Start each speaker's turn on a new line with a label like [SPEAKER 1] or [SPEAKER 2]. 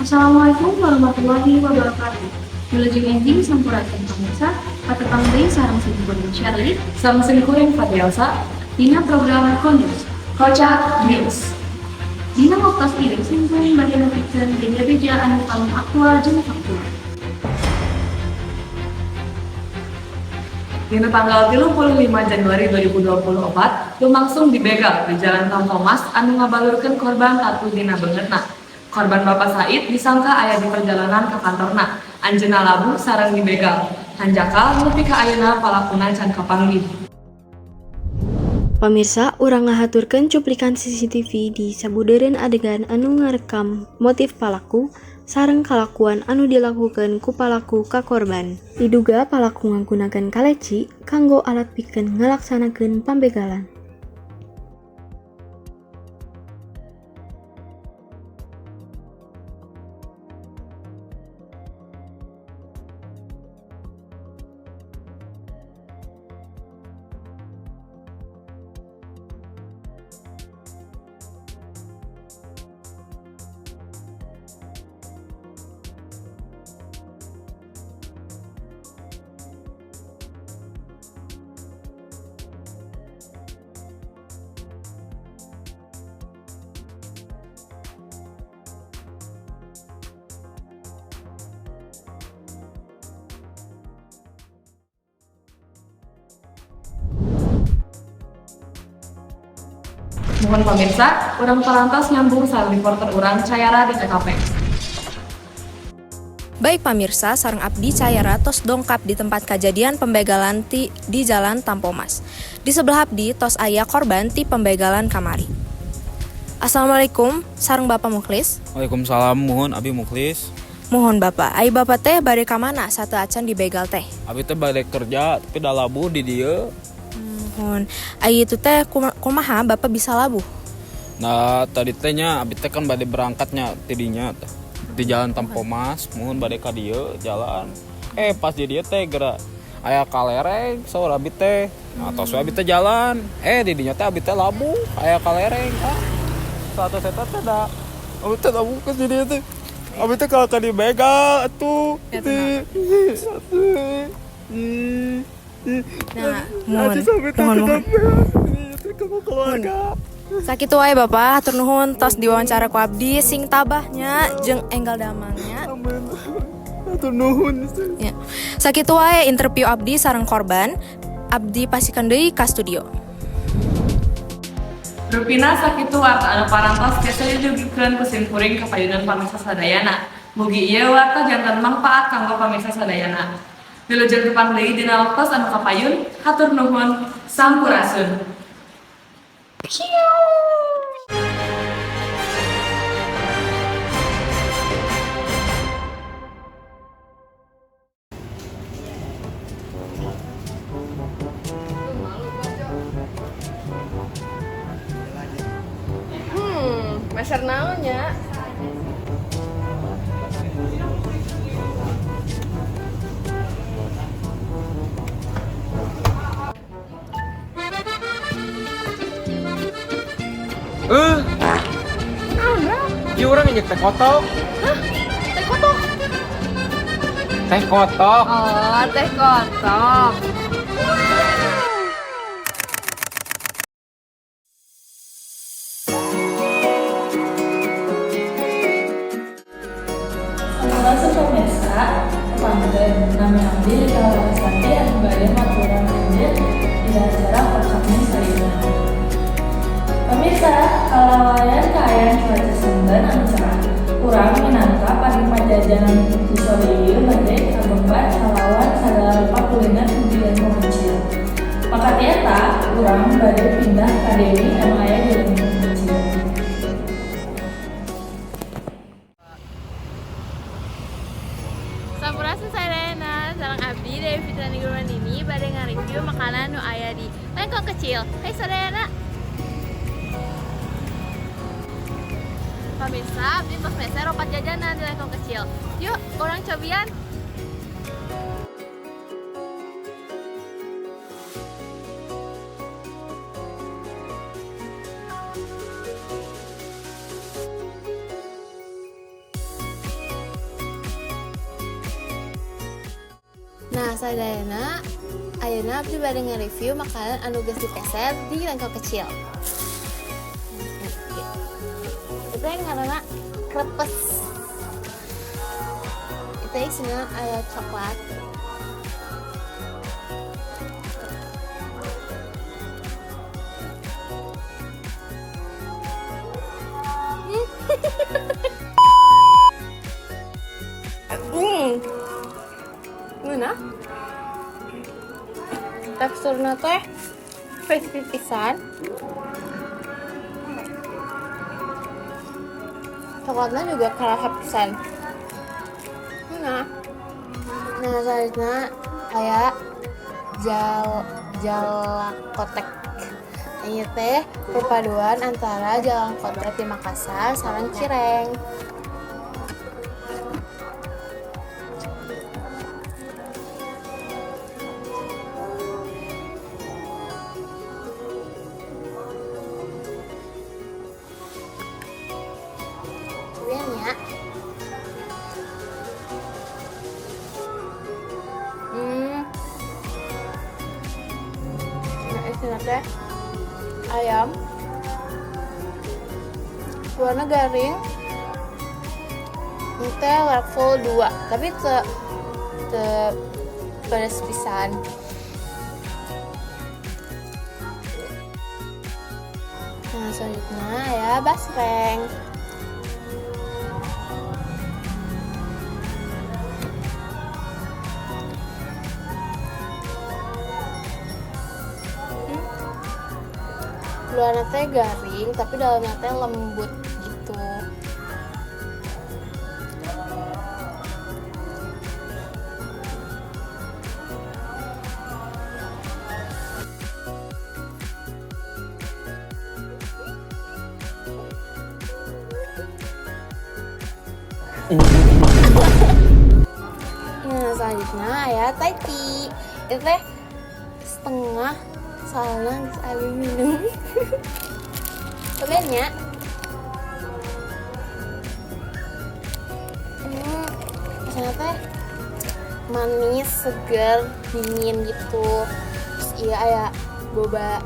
[SPEAKER 1] Assalamualaikum warahmatullahi wabarakatuh. Wilujeng enjing, sampurasun pamirsa, patepang deui sareng simkuring Shirley
[SPEAKER 2] Sareng simkuring Fatielsa
[SPEAKER 1] dina program Konews,
[SPEAKER 2] Kocak News.
[SPEAKER 1] Dina waktos ieu simkuring bade nepikeun beja-beja anu paling aktual jeung faktual.
[SPEAKER 2] Dina tanggal 35 Januari 2024, lumangsung dibegal di Jalan Tampomas anu ngabalurkeun korban tatu dina beungeutna. Korban Bapak Said disangka aya di perjalanan ke kantorna. Anjeunna labuh sareng dibegal. Hanjakal nepi ka ayeuna palakuna can kapanggih.
[SPEAKER 3] Pamirsa, urang ngahaturkeun cuplikan CCTV di sabudeureun adegan anu ngarekam motif palaku sareng kalakuan anu dilakukeun ku palaku ka korban. Diduga palaku ngagunakeun kaleci kanggo alat pikeun ngalaksanakeun pambegalan.
[SPEAKER 2] Muhun pamirsa, urang parantos nyambung sareng reporter urang Cayara di TKP.
[SPEAKER 4] Baik pamirsa, sareng abdi Cayara tos dongkap di tempat kejadian pembegalan di Jalan Tampomas. Di sebelah abdi tos aya korban ti pembegalan kamari. Assalamualaikum, sareng Bapak Mukhlis.
[SPEAKER 5] Waalaikumsalam, muhun, abi Mukhlis.
[SPEAKER 4] Muhun Bapak, ai Bapak teh bade ka mana sateuacan dibegal teh?
[SPEAKER 5] Abi teh bade kerja tapi dah labuh di dieu.
[SPEAKER 4] Muhun, ai itu teh kumaha Bapak bisa labuh?
[SPEAKER 5] Nah, tadi teh nya abi teh kan bade berangkatnya tidinya teh di Jalan Tampomas, muhun, bade ka dieu jalan. Pas di dieu teh geura aya kalereng saur abi teh. Nah, tos we abi teh jalan. Di dinya teh abi teh labuh, aya kalereng ah. Satu eta teh da abi teh labuh ke di dieu teh. Abi teh kalau ka dibegal atuh. Teh.
[SPEAKER 4] Nah, muhun, muhun, muhun.
[SPEAKER 5] Keluarga.
[SPEAKER 4] Sakitu wae Bapak, hatur nuhun tos diwawancara ku abdi, sing tabahnya jeung enggal damangnya.
[SPEAKER 5] Hatur nuhun.
[SPEAKER 4] Ya. Sakitu wae interview abdi sareng korban. Abdi pasihkeun deui ka studio.
[SPEAKER 2] Rupina sakitu warta anu parantos tiasa didugikeun ku simkuring ka payunan pamirsa sadayana. Mugi ieu warta janten mangpaat kanggo pamirsa sadayana. Wilujeng tepang deui dina waktos anu kapayun, hatur nuhun, sampurasun.
[SPEAKER 6] Meser naon nya?
[SPEAKER 5] Eh. Ieu urang injek teh kotok.
[SPEAKER 6] Teh kotok.
[SPEAKER 5] Teh kotok.
[SPEAKER 6] Oh, teh kotok.
[SPEAKER 7] Sampurasun pemirsa, tepangkeun, nami abdi Rika Larasati anu bade maturan anjeun dina acara Kocak News ayeuna. Pemirsa, kalawayan kaayaan cuaca sonten anu cerah. Urang minangka panikmat jajanan di sore ieu bade kagembar kalawan sagala rupa kuliner di Lengkong Kecil. Maka ti eta, urang bade pindah ka Dewi anu aya di Lengkong Kecil.
[SPEAKER 6] Sampurasun sadayana, sareng abdi Dewi Fitrani Gurwandini bade nge-review makanan nu aya di Lengkong Kecil. Hai sadayana. Pemirsa, abdi tos meser opat jajanan di Lengkong Kecil. Yuk, urang cobian. Nah, sadayana ayeuna abdi bade nge-review makanan anu geus dipeser di Lengkong Kecil. Itu yang ngaranna krepes. Itu isinya aya coklat. Mana? Teksturnya teh crispy pisan. Coklatnya juga kerasa pisan. Nah, nah selanjutnya kayak jalak kotek. Ini teh perpaduan antara jalangkote di Makassar sareng cireng. Cobain ya. Nah, isinya teh ayam warna garing. Ini teh level 2, tapi teu pedes pisan. Nah, selanjutnya ya basreng. Luarnya teh garing, tapi dalamnya teh lembut gitu. Nah, selanjutnya ya Thai tea. Itu teh setengah soalnya geus abi minum. Cobain ya. Rasanya teh manis, segar, dingin gitu. Terus iya aya boba.